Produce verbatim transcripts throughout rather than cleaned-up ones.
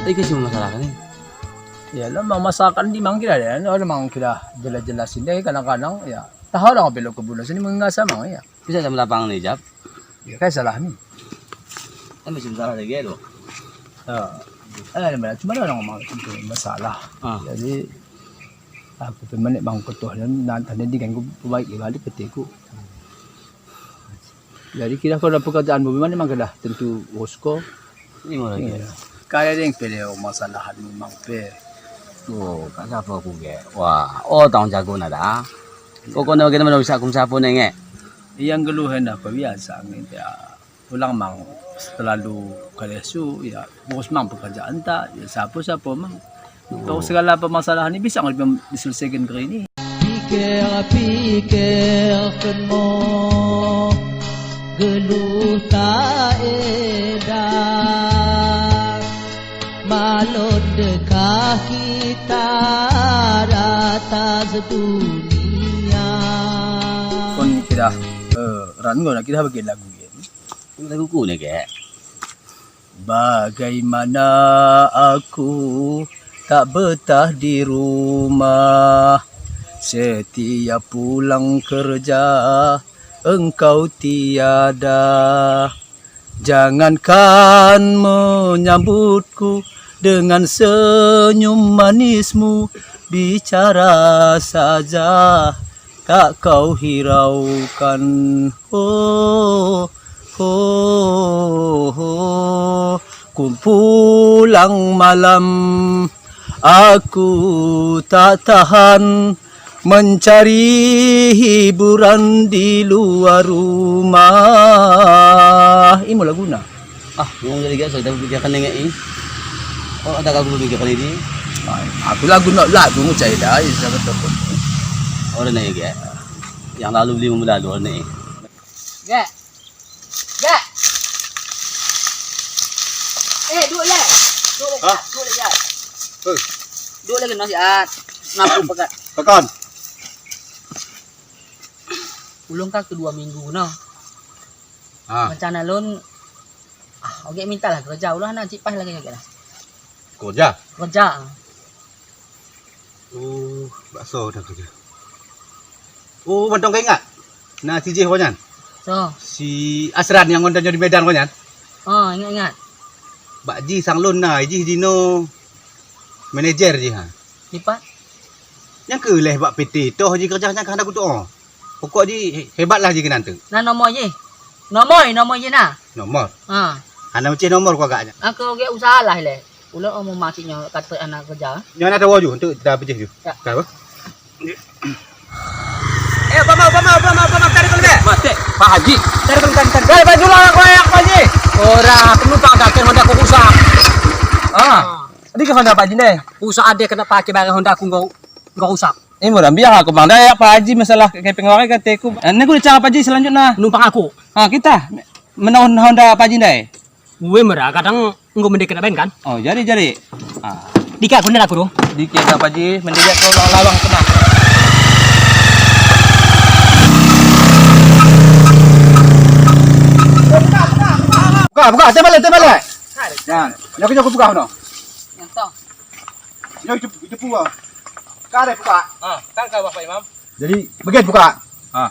Ike si masalah ni. Ya, lah, mang masalah ni mang kira deh, ada mang kira jelas-jelas ini kadang-kadang ya. Tahu dong belok ke bulan sini mengasa mang ya. Bisa jam delapan ni, Jap? Ya, kai salah ni. Kan masih masalah lagi tu. Ya. Eh, ada banyak. Cuma ada orang ngomong itu masalah. Ah. Jadi, aku pe mane mang ketuh dan nanti diganggu baik balik petiku. Jadi kira kalau pekerjaan bo mane mang kedah tentu urusko. Imo lagi. Iya. Kada deng pe leo masalah memang pe. Oh, kak sapa ku ge? Wah, oh tong jago nada. Pokokna bagaimana bisa kum sapu nenge. Ia nggeluh enda pe biasa nge ya. Ulang mang selalu kalesu ya. Bos mang pekerjaan ta, ya sapu-sapu mang. Tong segala permasalahan ni bisa nge diselesaikan keri ni. Pikir-pikirken mo geluh ta eda, malon dekah kita datang sedunia. Kon kidah, eh, ran nggo na kidah bagi lagu yen. Lagu ku ne ke. Bagaimana aku tak betah di rumah, setiap pulang kerja engkau tiada. Jangankan menyambutku dengan senyum manismu, bicara saja tak kau hiraukan. Oh, oh, oh. Ku pulang malam, aku tak tahan mencari hiburan di luar rumah. Imo laguna. Ah, ngomong jadi gak, saya pikirkan nengek i. Oh, ada lagu pikirkan ini. Aku lagu nak lagu ngucai dah, saya kata pun. Orang nengek gak. Yang lalu beli membelalu orang nengek. Gak. Gak. Eh, duk le. Duk le, Gak. Duk le, Gak. Duk le kena siat. Ngaku pekat. Tekan. Ulun ka kedua minggu no. Ah. Rencana lun, ah, oke mintalah kerja ulah na cik pas lagi oke lah. Kerja? Kerja. Oh, bakso dah kerja. Oh, mantong kau ingat? Na si Jih konyan. So. Si Asran yang ngondanyo di Medan konyan. Oh, ingat-ingat. Bak Jih sang lun na, Jih dino manajer Jih ha. Lipat. Nyang keleh bak P T toh ji kerja nyang kahana kutuk. Pokok ji he-, hebatlah ji kenante. Na nomor ji. Nomor, nomor ji na. Nomor. Ha. Hana mecih nomor ku agaknya. Aku ge usahalah le. Ulo omo masih nyo kata anak kerja. Nyo na tawo ju untuk kita pecih ju. Ya. Tahu? Eh, pama, pama, pama, pama, tarik dulu deh. Mate, Pak Haji. Tarik dulu, tarik, tarik. Tarik baju lah, koyak, Pak Haji. Ora, penumpang kakek Honda ku rusak. Ah. Adi ke Honda Pak Haji deh. Rusak ade kena pake barang Honda ku nggo, nggo rusak. Imo dah, biar aku mang dayak Pak Haji masalah kepeng wae kateku. Ane ku dicari Pak Haji selanjutnya. Numpang aku. Ha, kita menaun Honda Pak Haji ndai. Ue mera kadang enggo mendeket aben kan? Oh, jadi, jadi. Ah. Dike aku ndai aku do. Dike Pak Haji mendeket kau lawang-lawang kena. Buka, buka, tembak le, tembak le. Nah, nyok nyok buka no. Nyentong. Yo, itu, itu pua. Kare buka. Ah, kan kau Bapak Imam. Jadi, bagian buka. Ah.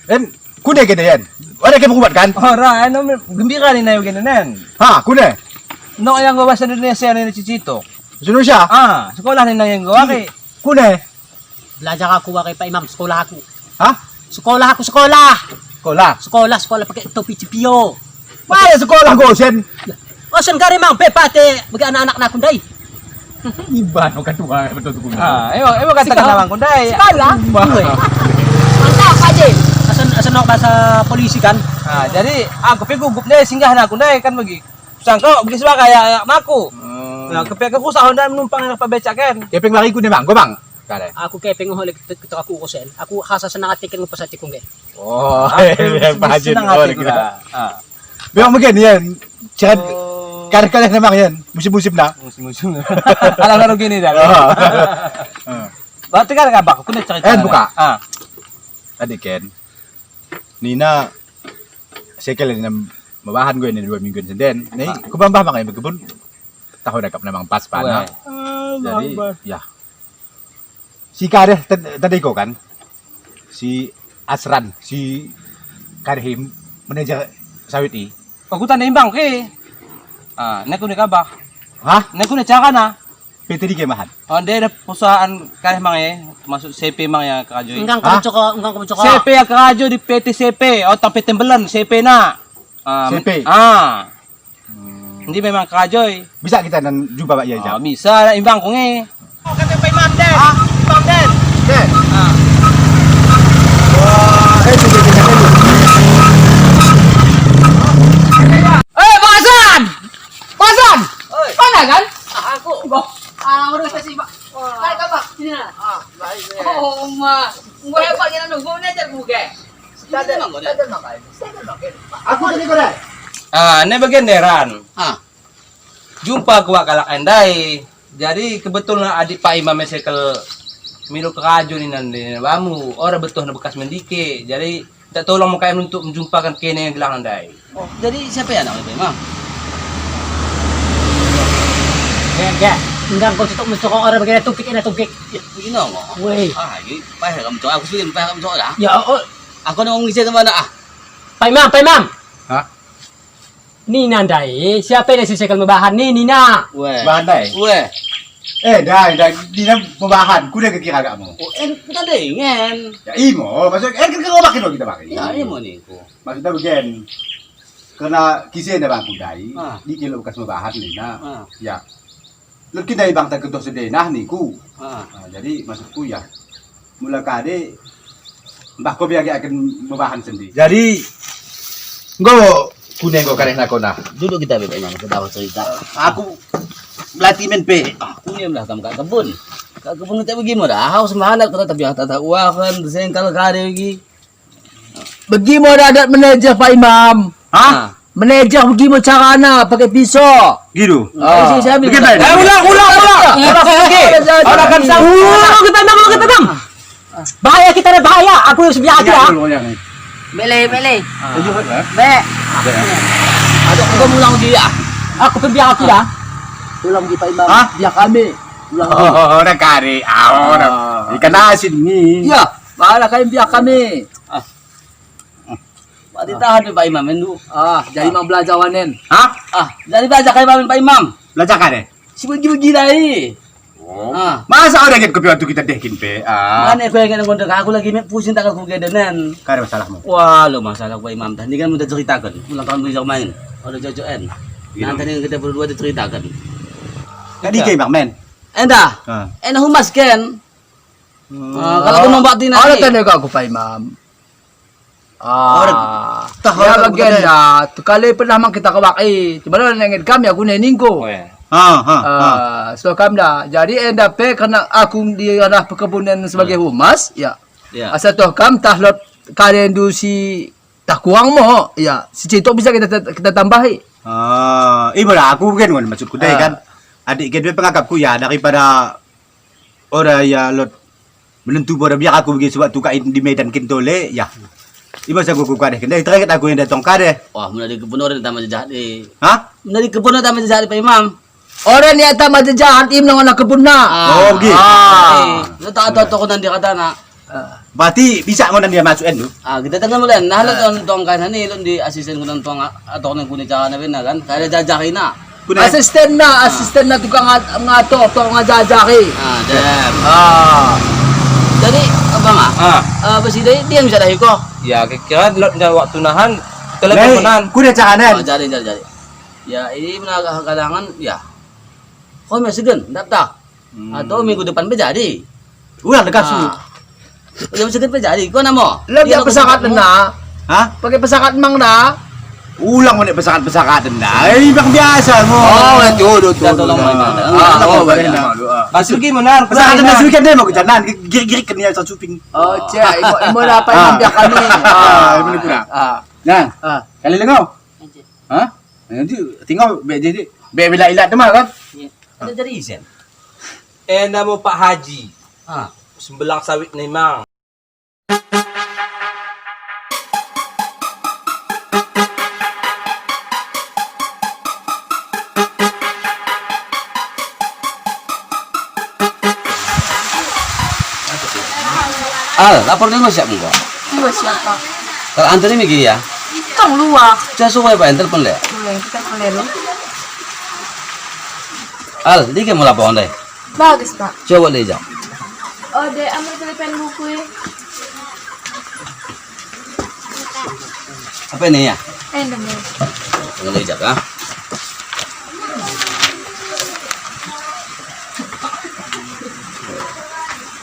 En, kune kene yen. Ada ke buku kan? Ora, eno gembira ni nai kene nen. Ha, kune. No yang bahasa Indonesia ni cicito. Indonesia? Ah, sekolah ni nai nggo ake. Kune. Belajar aku warai Pak Imam, sekolah aku. Hah? Sekolah aku, sekolah. Sekolah? Sekolah, sekolah pakai topi cepio. Mana sekolah gosen? Gosen kari mang, pe pate bagi anak-anak naku ndai. Iban, oh, ketua, betul tu. Ah, imo, imo kata sekolah. Kenal mang ku ndai. Sekolah? Iban. Mantap, Pak Haji. Asen, asen nok bahasa polisi kan? Ah, jadi, aku pe gugup ndai singgah naku ndai kan bagi. Sangko bagi suara ya, ya naku. Hmm. Nah, kepe ke kusah ndai menumpang anak pabecak kan. Kepeng lari ku ndai, Bang, go, Bang. Kare. Aku kepeng oleh ketuk aku kosen. Aku rasa senang ati ken ngepes ati ku nge. Oh, iya, Pak Haji. Senang ati ku. Ah. Memang begini ya, jangan kare-kare memang ya, musim-musim dah. Musim-musim. Alang baru gini dah. Oh. Berarti kan kabak, aku udah cerita. Eh, buka. Ah. Tadi kan. Nina sekel nina mebahan gue ini dua minggu senden. Nih, aku bambah makai bekebun. Tahu dah kap memang pas pana. Jadi, ya. Si kadeh tadi ko kan? Si Asran, si kadeh manajer sawit i. Aku tanda imbang ke. Ah, ne kune kabah. Hah? Ne kune carana. P T D G mahan. Oh, nde ada perusahaan kadeh mang e, termasuk C P mang yang kerajo i. Engkang kebecok, engkang kebecok. C P yang kerajo di P T C P, oh, tang P T Mbelen, C P na. Ah, C P. Ah. Ndi memang kerajo i. Bisa kita nan jumpa bak ia, ah, bisa, imbang ku nge. Oh, kata Pak Imam, den. Hah? Imam, den. Den. Ah. Wah, eh, sudah kita. Eh, Pak Hasan! Pak Hasan! Oi. Mana kan? Ah, aku. Wah, ah, udah saya sibuk. Wah. Hai, Kak, Pak. Sini, nah. Ah, baik, baik. Oh, ma. Gue apa kita nunggu nih, jar gue. Aku tadi kore. Ah, ne bagen deran. Ah. Jumpa ku kalak ndai. Jadi kebetulan adik Pak Imam sekel milu kerajo ni nan di bamu. Ora betuh na bekas mendike. Jadi minta tolong mo kai untuk menjumpakan kene gelah ndai. Oh, jadi siapa ya anak Pak Imam? Gek, gek. Enggang kau tutup mesoko ora bagen tukik, ena tukik. Ya, begini nggo. Weh. Ah, ini payah kamu cok. Aku sudah payah kamu cok dah. Ya, oh. Aku nang ngisi kemana ah? Pak Imam, Pak Imam. Hah? Nina ndai, siapa yang si sekel mebahan ni, Nina? Weh. Bahan ndai? Weh. Eh, ndai, ndai, Nina mebahan, kuda kekira agakmu. Oh, en, kita dengen. Ya, imo, maksud, en, kan kau makin kita makin. Ya, imo ni, ku. Maksudnya begini, karena kisah ini bangku ndai, ah, di kilo bekas mebahan, Nina. Ah. Ya. Lot kita ibang tak kedoh sedenah niku. Ah. Ah, jadi maksudku ya, mula kade mbah ko biar akan mebahan sendi. Jadi, nggo kune nggo kareh nakona. Duduk kita bebek nang kita cerita. Aku belati men pe. Aku ni melah kam kak kebun. Kak kebun kita begi mo dah, haus mahanak kita tapi tata uakan, sengkal kade begi. Begi mo dah adat menejah Pak Imam. Hah? Ah. Menejah begi mo carana pakai piso. Gitu. Ah. Isi, isi, habis. Begi, Pak. Eh, ulang, ulang, ulang. Ulang, ulang, ulang. Ulang, ulang, ulang. Bahaya kita ada bahaya. Aku yang sebiar aku ya. Bele, bele. Ah. Be. Ada, aku ulang dia. Aku pembiar aku ya. Ulang di Pak Imam. Hah? Biar kami. Ulang. Oh, ora kari. Ah, ora. Ah. Ikan asin ni. Iya, malah kami biar kami. Ah. Mati tahan pe Pak Imam, endu. Ah, jadi mang belajar wanen. Hah? Ah, jadi belajar kai wanen Pak Imam. Belajar kade? Si begi-begi ndai. Oh. Ah. Masa ora get kopi waktu kita deh kin pe? Ah. Mane ko yang ngondo aku lagi met pusing tak aku gedenen. Kade masalahmu? Wah, lo masalah Pak Imam. Tadi kan udah ceritakan. Ulang tahun beli main. Udah jojoen. Nah, tadi kita berdua diceritakan. Tadi ke Bang Men. Enda. Ah. Enda humas ken. Ah, kalau ku nombak tina. Ada tanda aku Pak Imam. Ah, ya bagian dah. Tukale pernah mang kita kawak i. Cuma lo nengen kami aku ne ningko. Oh, ya. Ah, ah, ah. So kam dah. Jadi enda pe karena aku di ranah perkebunan sebagai humas, ya. Ya. Asa toh kam tah lot kade ndu si tah kuang mo, ya. Si citok bisa kita, kita tambahi. Ah, i bera aku gen nggon maksudku dai kan. Adik gen pe pengagapku ya daripada ora ya lot menentu boda biar aku begi suak tukak di Medan kin tole, ya. Iba sa ku kukadeh ken, teringet aku yang datang kade. Wah, mula di kebun orang tambah jejahat di. Hah? Mula di kebun tambah jejahat di Pak Imam. Orang yang tambah jejahat im nang anak kebunna. Ah. Oh, begi. Ah. Lo tak tahu toko nanti kata nak. Berarti bisa ngonan dia masuk endu. Ah, kita tengah mula. Nah, lo tong tong kan ni lo di asisten ngonan tong atau nang kuni cara na bena kan. Kada jajah ina. Asistenna, asistenna tukang ngato, tukang ngajajari. Ah, dem. Ah. Jadi, Bang, ah, eh, besi dai dia bisa dahi ko. Ya, kira-kira lot nda waktu nahan, teleponan. Kuda cakanen. Oh, jadi, jadi, jadi. Ya, ini mena kadangan, ya. Ko mesegen, daptar. Atau minggu depan pe jadi. Ulang deka su. Ulang seket pe jadi, ko namo? Lem ya pesawat enda. Hah? Pakai pesawat mang dah. Ulang mene pesawat-pesawat enda. Eh, bang biasa mo. Oh, tuh, tuh, tuh. Tolong. Basi begi mo nar. Pesawat enda sedikit deh mo ke jalan. Girik-girik kena sasuping. Oh, cek. Imo, imo apa yang biar kami? Ah, imo ni kurang. Nah, kali lengau. Hah? Nanti tinggal be jadi be bila ilat tema kan? Ada jadi isen. Enda mo Pak Haji. Ah. Sembelang sawit nemang. Al, lapor dulu siap engko. Enggo siap, Pak. Kal antar ini ki ya. Tong luar. Coa suruh ya, Pak, telepon le. Boleh, kita telepon dulu. Al, dike mo lapor ndai. Bagus, Pak. Coa le jak. Oh, dek, ambil pulpen buku ya. Apa ini ya? Enda mo. Ngelo i jak ah.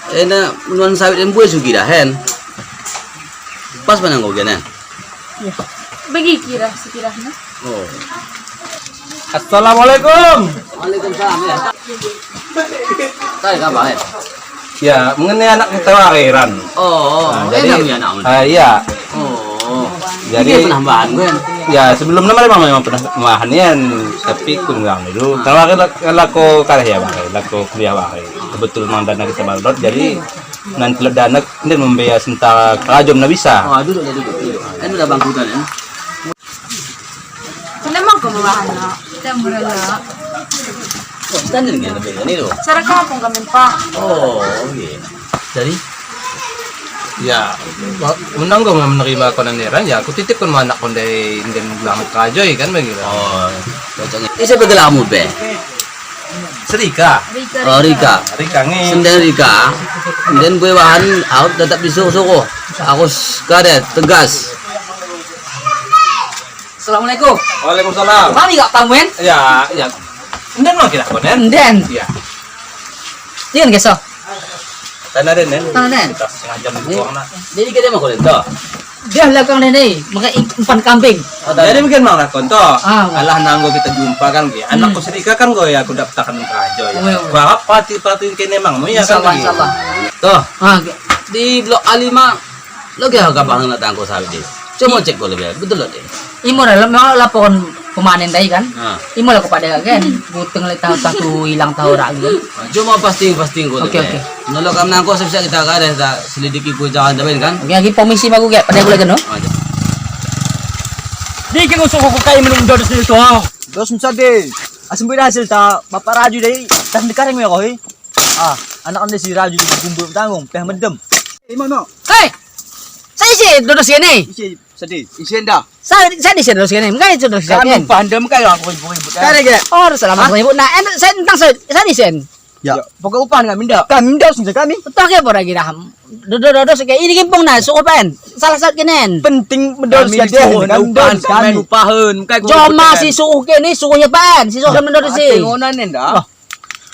Enda menuan sawit en mbue sugih dah en. Pas mana nggo gen en? Iya. Bagi kira sekiranya. Oh. Assalamualaikum. Waalaikumsalam, ya. Kai kabar, ya? Ya, mengenai anak kita Wariran. Oh, oh, nah, jadi, enak ya anak. Ah, iya. Oh. Jadi, ini penambahan, kan? Ya, sebelum nama memang pernah mahan ya, tapi kun bilang dulu. Ah. Kalau aku lak-, lako kareh ya, Bang, lako kuliah, Bang. Kebetulan memang dana kita baldot, jadi nanti lo dana, dia membayar senta kerajo na bisa. Oh, duduk, duduk, duduk. Kan udah bangkutan, ya? Kenapa kau bawahan, nak? Kita murah, nak. Oh, kita ni lebih ni tu. Secara kampung kami, Pak. Oh, iya. Jadi? Ya, wa-, menang kau menerima konan eran, ya, aku titip kon anak kon ndai, ndai gelang kerajo i kan, begitu. Oh, cocok. Ise pe gelarmu pe? Serika. Oh, Rika. Rika nge. Senden Rika. Senden bue wahan au tetap disuruh-suruh. Harus karet, tegas. Assalamualaikum. Waalaikumsalam. Kami gak tamu en? Ya, ya. Enden mo kira konen? Enden. Ya. Jangan geso. Tana den, nen? Tana den. Kita setengah jam di ruang na. Jadi kita mau konen to. Dia belakang den, maka umpan kambing. Oh, jadi mungkin mang lakon to. Ah, alah nanggo kita jumpa kan, ki. Anak ko Serika kan, ko ya, aku daptakan kerajo ya. Weh, weh. Wah, pati-pati kene mang, mo ya kan. Insyaallah, insyaallah. To. Ah, di Blok A lima. Lo ke kabar anak tangko sawit i. Coba cek ko lebih, betul lo de. Imo lah, lo lapor pemanen tadi kan. Ah. Imo lah kepada kan. Buteng le tahu satu hilang tahu rak gitu. Ah, coba pasting-pasting ko lebih. Oke, oke. Nolo kam nangko siap-siap kita kada, kita selidiki ku jalan jamin kan. Oke, lagi pomisi bagu kayak pada gula geno. Ah, di ke ngusuk ko kai menung dodos ni to. Dos msade. Asem beda hasil ta bapak raju dari tas dekareng ya koi. Ah, anak ande si raju di gumbul tanggung, peh medem. Imo no. Hei! Saya isi dodos kene. Isi sedih. Isi enda. Saya, saya isi dodos kene. Mengkai dodos kene. Kami pandem kai orang ribut-ribut. Kare ge. Oh, selamat ribut. Nah, en, saya tentang saya, saya isi. Ya, pokok upah kami ndak. Kami ndak sing kami. Betul ke pora kira ham. Dodo dodo seke ini kimpung nah, suku pen. Salah satu kenen. Penting bedos kami disuruh kami upah, kami upahen. Cuma si suku kene, sukunya pen. Si suku mendodo si. Ngonan enda.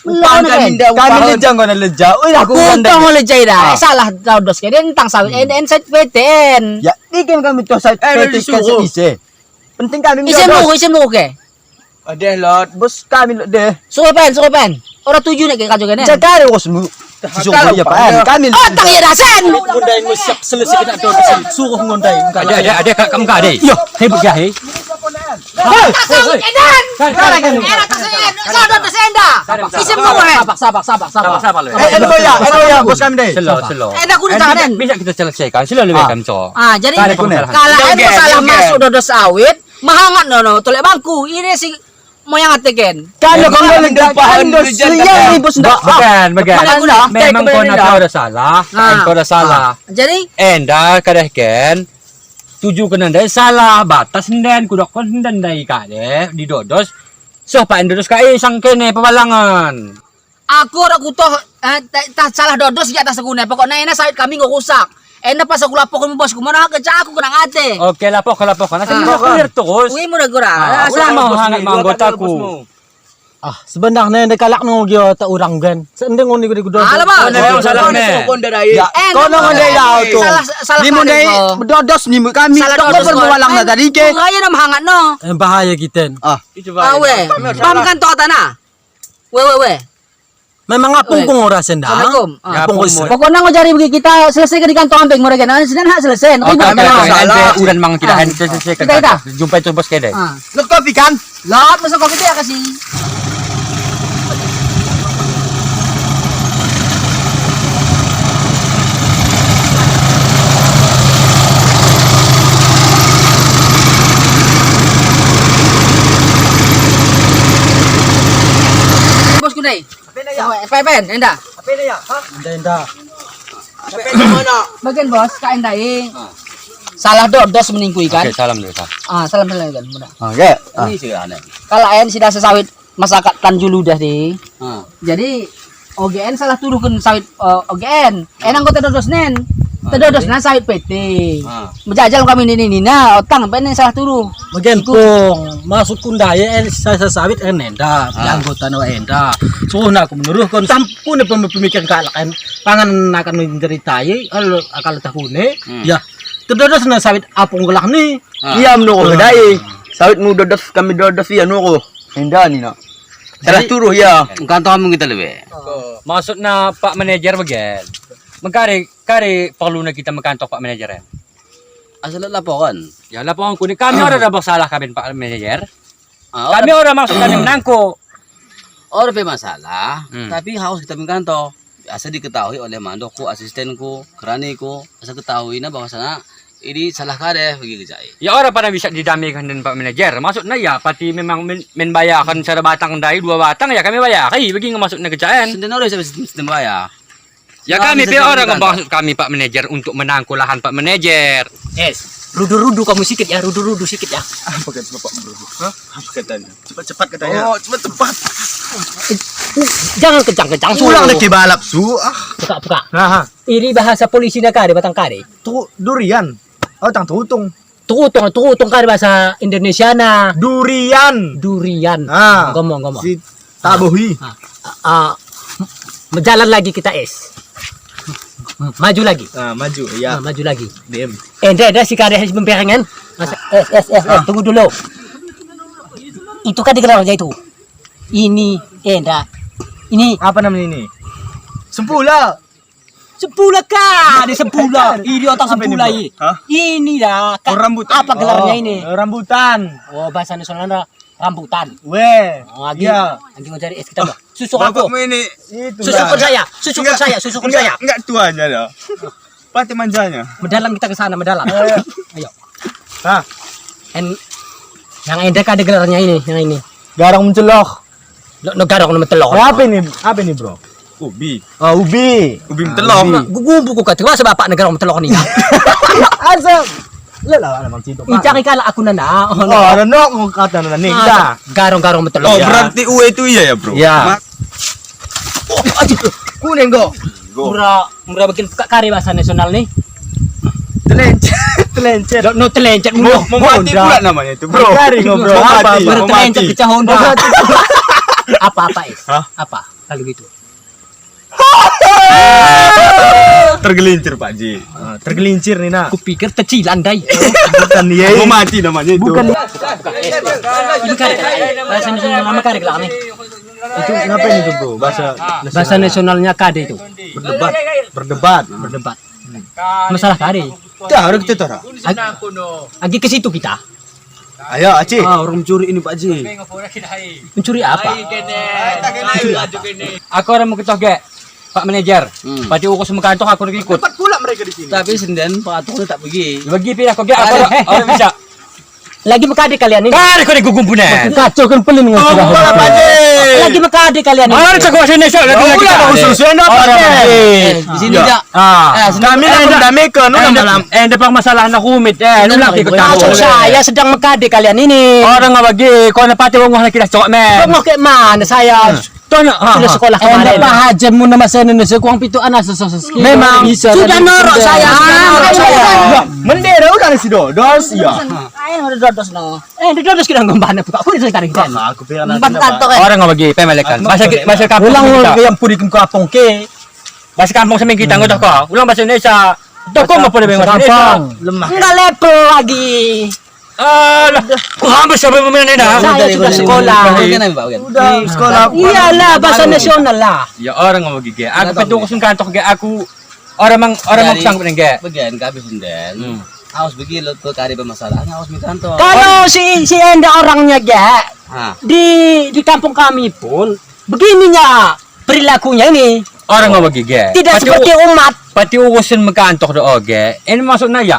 Upah kami ndak, kami lejang kona lejang. Ui, aku kutong lejang dah. Salah dodos kene tentang sawit en, en sawit P T N. Ya, bikin kami toh sawit P T N kan sedise. Penting kami isen buku, isen buku ke. Adeh lot, bos kami lot deh. Suruh pen, suruh pen. Ora tuju nek ke kajo kene. Cakar bos mu. Suruh ya pen. Kami. Oh, tang ya dasen. Ngondai ngusap selesai kena do. Suruh ngondai. Ada, ada, ada kak kamu kak ada. Yo, hebat ya he. Hei, hei, hei. Era tasik, era tasik enda. Isen buku he. Sabar, sabar, sabar, sabar. Eh, eno ya, eno ya, bos kami deh. Selo, selo. Enda kudu tangan. Bisa kita selesaikan, selo lebih kan so. Ah, jadi kalau enda salah masuk dodo sawit, mehangat no, no, tolek bangku. Ini si moyang ateken. Kan lo konggo lejak, kan lo selian ni bos ndak. Began, began. Memang kau nak kau ada salah, kan kau ada salah. Jadi enda kadeh ken tuju kena ndai salah, batas nden, kudok kon nden ndai kadeh didodos. Soh pa en dodos kai sang kene pebalangan. Aku ora kutoh, eh, ta, ta salah dodos i atas gune. Pokokna ena sawit kami enggo rusak. Ena pas aku laporken bosku, mona keca aku kena ngate. Oke, laporken, laporken. Asal clear terus. Ui, mura gura. Ah, ulang mau hangat mau anggotaku. Ah, sebenarna enda kalak nunggu gio tak urang gen. Sendeng ngoni gede gede. Alah, Bang. Kono salah ne. Ya, kono ngondai dah tu. Salah, salah. Ni mundai dodos ni kami. Salah dodos. Kau berpewalang tadi ke. Bahaya no menghangat no. Eh, bahaya kiten. Ah. Awe. Paham kan toh tanah? We, we, we. Memang apung pung ora senda. Assalamualaikum. Apung ora. Pokokna ngo jari begi kita selesai ke di kantong ambing mereka. Nah, sini hak selesai. Oke, oke, oke. Uran mang kita selesai ke. Kita, kita. Jumpa itu bos kede. Ah. Lot kopi kan? Lot, masuk kopi itu ya kasih. Bosku dai. Apa ini ya? Apa, apa, enda? Apa ini ya? Hah? Enda, enda. Bagen bos, kaen dai. Ah. Salah dodos meningku ikan. Oke, salam dulu, Kak. Ah, salam, salam ikan. Mudah. Oke. Ah. Ini sih aneh. Kalak en sida sesawit masyarakat Tanjung Ludah deh. Ah. Jadi O G N salah tuduhken sawit, eh, O G N. En anggo tedodos nen. Ah, tedodosna sawit P T. Ah. Menjajal kami nina, otang pe en salah tuduh. Bagen pung, maksudku ndai en sa-, sa-, sawit en enda, ah, anggota no enda. Suruhna aku menuduhken, sampun pem-, pemikiran kalak en. Pangan akan menceritai, kalau, kalau tahun ni, hmm, ya, tedodosna sawit apung gelah ni. Ah. Ia menuduh, ah, dai. Sawitmu dodos, kami dodos, ia nuduh. Enda nina. Salah tuduh ia. Mengkantor mungkin kita lebih. Maksudna Pak Manajer bagen. Mengkari, kari perluna kita mengkantor Pak Manajer en. Asal laporan. Ya, laporanku ni, kami oda bersalah kami, Pak Manajer. Ah, kami oda maksud kami menangko. Oda pe masalah, hmm, tapi harus kita mengkantor. Asal diketahui oleh mandokku, asistenku, keraniku, asal ketahuina bahwasana idi salah kade bagi kerja i. Ya, oda pada bisa didamaiken dengan Pak Manajer. Maksudna ya, pati memang men-, men bayaken sada batang ndai, dua batang, ya kami bayaki, bagi nge maksudna kerja en. Senden oda bisa, bisa, bisa bayar. Ya, kami pe oda nge maksud kami, Pak Manajer, untuk menangko lahan Pak Manajer. Es, rudu-rudu kamu sikit ya, rudu-rudu sikit ya. Apa kata Bapak berudu? Hah? Apa katanya? Cepat-cepat katanya. Oh, cepat-cepat. Eh, uh, jangan kencang-kencang, Su. Ulang lagi balap, Su. Ah. Buka, buka. Nah, ha. Ini bahasa polisina kade, batang kade. Tu-, durian. Oh, tang tutung. Tutung, tutung kade bahasa Indonesiana. Durian. Durian. Ah. Nggomo, nggomo. Si tabohi. Ah, ah, ah, menjalan lagi kita, es. Maju lagi. Ah, maju, ya. Ah, maju lagi. Dem. Eh, enda, enda si kade si pemperengan. Mas, es, es, es, es, tunggu dulu. Itu kade gelarnya itu. Ini, eh, enda. Ini. Apa namanya ini? Sempula. Sempula kade, sempula. Ini otak sempula ini. Hah? Ini dah, Kak. Oh, rambutan. Apa gelarnya ini? Oh, rambutan. Oh, bahasa nasionalnya rambutan. Weh. Oh, agi, iya, agi mencari es kita, Mbak. Susukkan aku. Bapakmu ini. Itu, susukkan saya, susukkan saya, susukkan saya. Enggak, enggak tuanya dah. Pati manjanya. Mendalam kita ke sana, mendalam. Ayo, ayo. Ayo. Hah? En, yang enda kade gelarnya ini, yang ini. Garong mencelok. No, no garong no mentelok. Eh, apa ini? Apa ini, Bro? Ubi. Ah, ubi. Ubi mentelok. Ah, ubi. Gugumbu ku kata, masa bapakna garong mentelok ni? Asa. Lelah, lelah, Mang Cinto. Icari kalak aku nana. Oh, ada nok kata nana ni. Ah, garong-garong mentelok. Oh, ya. Berarti ue itu iya ya, Bro? Ya. Mak-, oh, aduh, kuning kok. Mura, mura bikin pekak kari bahasa nasional ni. Telencet, telencet. No, no telencet, mau, mau mati pula namanya itu, Bro. Kari, Bro. Mau mati, mau mati. Telencet pecah Honda. Mau mati. Apa, apa, es? Hah? Apa? Kalau gitu. Tergelincir, Pak Ji. Ah, tergelincir ni, nak. Kupikir tecilan, dai. Bukan, iya. Mau mati namanya itu. Bukan. Ini kari, kari. Bahasa Indonesia nama kari, kari. Itu kenapa ini tuh, Bro? Bahasa nasional. Bahasa nasionalnya kade itu. Berdebat. Berdebat. Berdebat. Masalah kade. Dah, ada kita tara. Ag-, agi ke situ kita. Ayo, Aceh. Ah, orang mencuri ini, Pak Ji. Mencuri apa? Mencuri apa? Aku orang mau ketoh ge, Pak Manajer. Hmm. Pati ukus mengkantor aku ikut. Cepat pula mereka di sini. Tapi senden, Pak Atung tak pergi. Bagi pindah kau ge, aku orang, orang bisa. Lagi mekade kalian ini. Kade kau di gugumbunan. Kacau kan pelin ngomong. Lagi mekade kalian ini. Ada cak bahasa Indonesia lagi. Udah, usul-usulan apa? Di sini, Jak. Ah, kami enda, enda mendamaikan, enda, enda permasalahan rumit, eh, ulang kita. Maksud saya sedang mekade kalian ini. Orang ngabagi, kau na pati wongoh lagi dah cok, men. Wongoh ke mana saya? Sudah sekolah kemarin. Enda pahajen mun bahasa Indonesia kuang pitu anak sesos. Memang. Sudah norok saya, sudah norok saya. Mendera udah si dodos, ya. Ayo, udah dodos no. Eh, dodos kita nggombana buka. Aku bisa cari. Aku bilang nanti. Orang ngabagi, pemelekan. Bahasa, bahasa kampung. Ulang kita. Yang purikin ku apong ke. Bahasa kampung seming kita, nggak tahu kau. Ulang bahasa Indonesia. Toko mau pada bahasa Indonesia. Lemah. Enggak level lagi. Alah, ku hampir sampai pemain ini dah. Saya sudah sekolah. Udah sekolah. Iyalah, bahasa nasional lah. Ya, orang ngomong gigi. Aku petugas kantor ge aku. Orang mang, orang mang sang pengen ge. Bagian kami senden. Harus begi lo ke kade permasalahan, harus minta kantor. Kalau si, si enda orangnya ge. Di, di kampung kami pun begininya perilakunya ini. Orang ngomong gigi. Tidak seperti umat. Pati urusan mengkantor do oge. Ini maksudnya ya,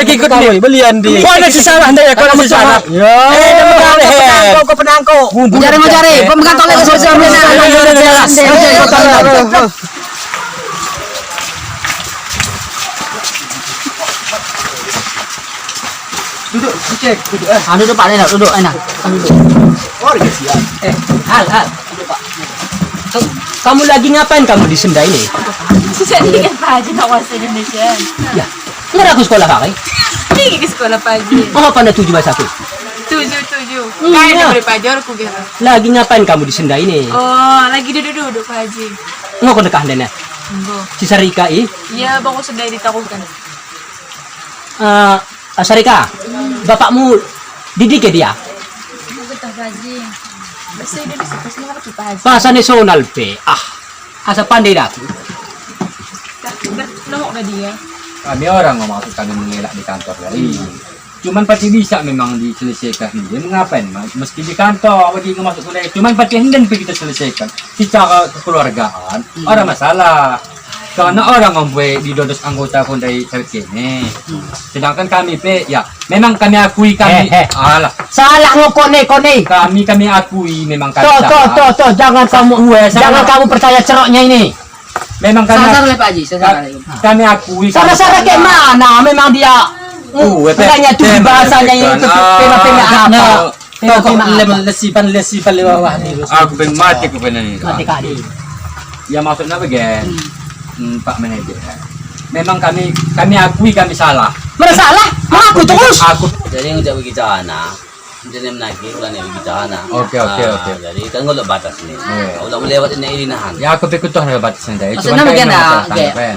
kaki ikut ni. Belian di. Kau ada si salah, nda ya, kau ada si salah. Ya. Eh, penangko, penangko. Ngujari, ngujari. Pemegang tolek, Duduk, cek, duduk, eh. Ah, duduk, Pak, enak, duduk, enak. Duduk. Oh, iya, siap. Eh, Hal, Hal. Duduk, Pak. Ka-, kamu lagi ngapain kamu di senda ini? Susah dikit, Pak Haji, nggak bahasa Indonesia. Ya, nggak aku sekolah, Pak, eh? Ini ke sekolah, Pak Haji. Oh, apa nda tuju bahasaku? Tuju, tuju. Iya. Kayak boleh pajar, ku kira. Lagi ngapain kamu di senda ini? Oh, lagi duduk-duduk, Pak Haji. Ngoko dekah ndene? Enggo. Si Sarika i? Iya, Bang, sudah ditaruhkan. Eh, Sarika, bapakmu didike dia? Bahasa Indonesia, pas ngerti, Pak Haji. Bahasa nasional pe. Ah, asa pandai dah aku. Dah, dah, nongok dah dia. Kami orang mau maksud kami mengelak di kantor kali. Cuman pasti bisa memang diselesaikan. Dia mengapain, Mas? Meski di kantor, lagi masuk kuliah. Cuman pasti hendak pe kita selesaikan. Secara kekeluargaan, ada masalah. Karena orang membuat didodos anggota pun dari sawit kene. Sedangkan kami pe, ya, memang kami akui kami. Eh, eh. Alah. Salah ngo kone, kone. Kami, kami akui memang kami salah. Toh, toh, toh, jangan kamu, jangan kamu percaya ceroknya ini. Memang kami salah, salah, Pak Haji, salah, salah. Kami akui kami salah. Salah, salah kayak mana? Memang dia, uh, hendaknya tuju bahasanya itu, pema-pema apa? Nah. Toko lem lesipan, lesipan lewat wah ni. Aku pe mati ku pe ni. Mati kadi. Ya, maksudna bage? Hmm, Pak Manajer. Memang kami, kami akui kami salah. Mana salah? Mengaku terus. Aku. Jadi ngejak bagi jana. Jadi menagi ulang bagi jana. Oke, oke, oke. Jadi kan ngolok batas ni. Iya. Ulang melewat ini, ini nahan. Ya, aku pe kutoh batas ni. Maksudna bage,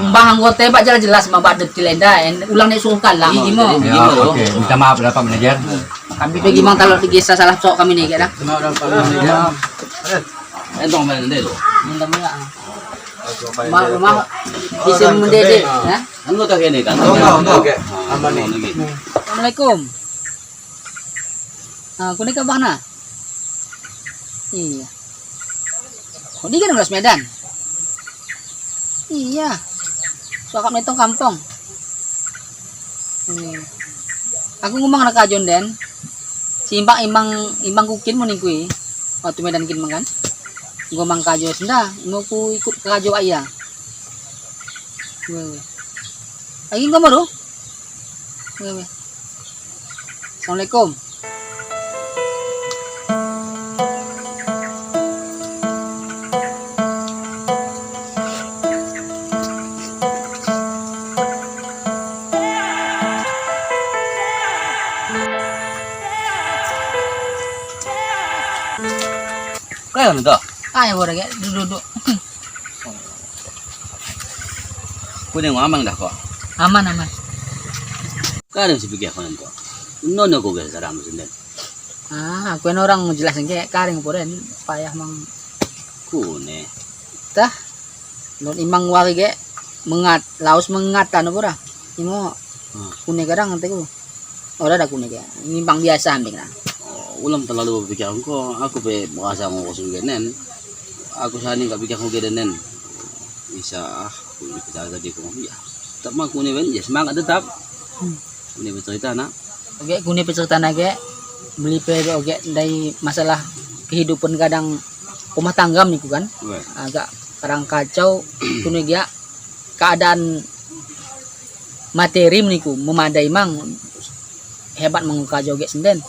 mbah anggota bak jelas-jelas ma bak detil enda, ulang ni suruh kalah. Jadi gimo. Ya, oke. Minta maaf lah, Pak Manajer. Kami pe gimang talo di gesa salah sok kami ni, kena. Entong main deh lo. Minta maaf. Rumah, rumah. Isi mendede, ya. Anu tak kene kan? Enggak, enggak, oke. Aman ni. Assalamualaikum. Ah, kune ka bahna? Iya. Kau di Medan? Iya. Suakap ni tong kampong. Hmm. Aku ngumang na kajo nden. Si imbang, imbang, imbang kukin mo ningku i. Waktu Medan kin mangan. Ngumang kajo senda, imo ku ikut kajo ia. Weh, weh. Lagi nggo mo do? Weh, weh. Assalamualaikum. Kaya mana tuh? Kaya bora ge, duduk-duduk. Kune ngo aman dah ko? Aman, aman. Karing si pikir ko nento. Nono ko ge sarang senden. Ah, aku en orang jelas engke karing poren payah mang. Kune. Tah. Lot imang wari ge mengat, laus mengat anu pura. Imo. Ah. Kune kadang teku. Ora da kune ge. Ngimbang biasa ambing na. Oh, ulam terlalu pikir engko, aku pe merasa ngo kosu ge nen. Aku sani nggak pikir ngo ge nen. Bisa ah, aku ini percaya tadi ko. Ya. Tetap mah kune ben, ya semangat tetap. Hmm. Kune bercerita nak. Oke, kune bercerita nak ge. Beli pe oke ndai masalah kehidupan kadang rumah tangga niku kan. Weh. Agak kadang kacau kune ge keadaan materi mo niku, memadai mang, hebat mang ukajo gek senden.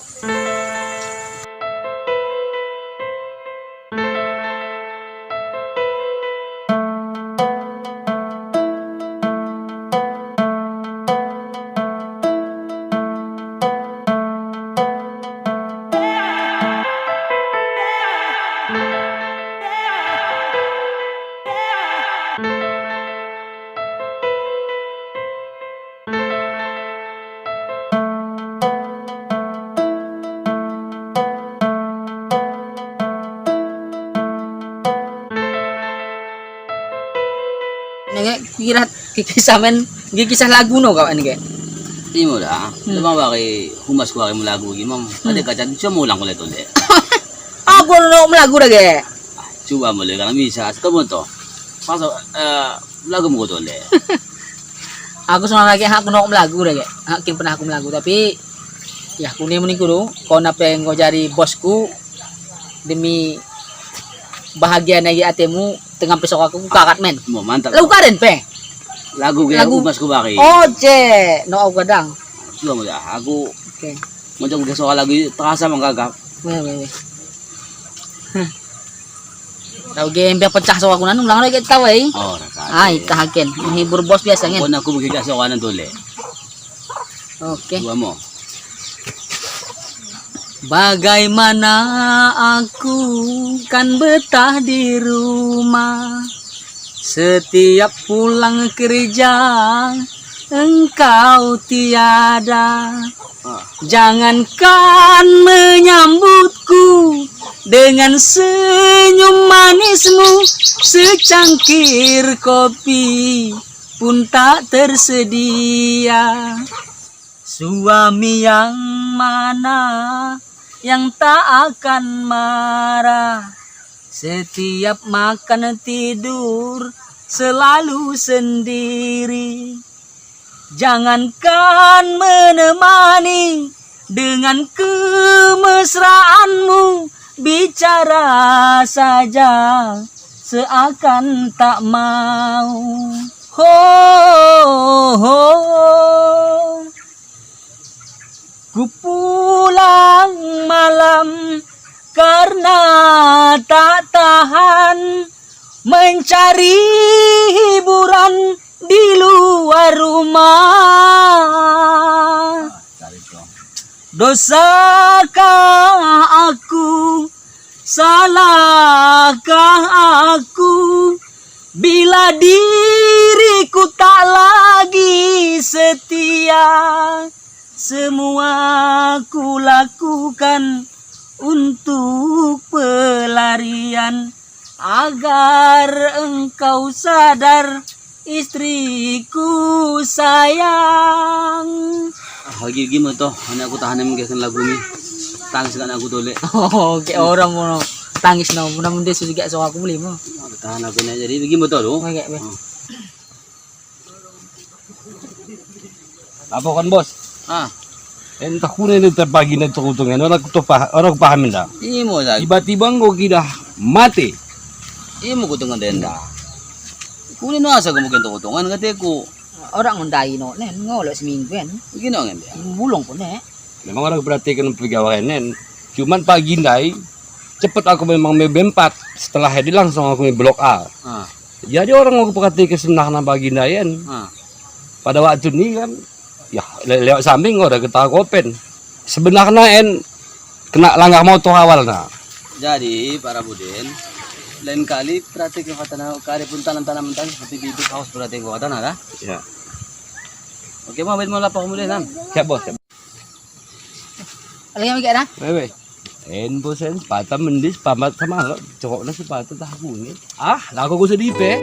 Nege, kira kisah men, nge kisah lagu no kau nege. Imo da, hmm. Lemang bari humas ku bari melagu gi, Mam. Hmm. Ade kaca, coba ulang kule tole. Aku no melagu dage. Ah, coba mo le, kan bisa, setemu to. Pas, eh, melagu mo tole. Aku songon dage, aku no melagu dage. Aku kin pernah aku melagu, tapi ya, kune mo niku do, kau na pe enggo jadi bosku, demi bahagia nai atemu, tenga pe sok aku, kukakat men. Mo, mantap. Lagu kaden pe. Lagu ge, lagu humas ku bari. Oh, je. No, aku kadang. Coba mo ya, aku. Oke. Mojok ge soal lagu i terasa menggagap. Weh, weh, weh. Tau ge mbe pecah sok aku nanu, ulang lagi tau, eh. Oh, raka. Ai, tahaken. Menghibur bos biasa, ngen. Pokokna aku begigah sok anan tole. Oke. Dua mo. Bagaimana aku kan betah di rumah. Setiap pulang kerja, engkau tiada. Ah. Jangankan menyambutku dengan senyum manismu, secangkir kopi pun tak tersedia. Suami yang mana yang tak akan marah? Setiap makan tidur selalu sendiri. Jangankan menemani, dengan kemesraanmu bicara saja seakan tak mau. Ho, ho. Ku pulang malam karena tak tahan mencari hiburan di luar rumah. Dosakah aku, salahkah aku, bila diriku tak lagi setia? Semua kulakukan untuk pelarian, agar engkau sadar, istriku sayang. Ah, bagi, bagi mo to, hanya aku tahan em geken lagu mi. Tangis kan aku tole. Oh, oke, orang mau tangis no, mudah-mudahan sudah gak sok aku beli mo. Tahan aku ini, jadi bagi mo to, do. Oke, oke. Oh. Lapoken, Bos. Ah. Entah kune ne terpagi ne tong-tong en, oda kupah-, oda kupahami nda. Imo sa. Tiba-tiba enggo kidah mate. Imo kutengah denda. Kune no asa kemugen tong-tong en kateku. Oda ngo ndai no, nen, ngo lewat seminggu en. Begino ngen dia. Bulung pun ne. Memang oda kuperhatiken pegawean en. Cuman pagi ndai, cepet aku memang mi B empat. Setelah edi langsung aku mi Blok A. Ah. Jadi oda ngo kuperhatiken sebenarna pagi ndai en. Ah. Pada waktu ni kan, ya, le-, lewat samping oda ketakopen. Sebenarna en kena langgar motor awalna. Jadi, Pak Rabudin, lain kali perhatiken fatana kari pun tanam-tanam mentah, seperti bibit haus perhatiken fatana, dah? Ya. Oke, mau, mau lapor kemudian, Nam? Siap, Bos, siap. Lagi mikir, dah? Weh, weh. En, Bos, en, sepatu mendis, pamat sama, cokokna sepatu tah aku ni. Ah, lagu ku sedih, pe.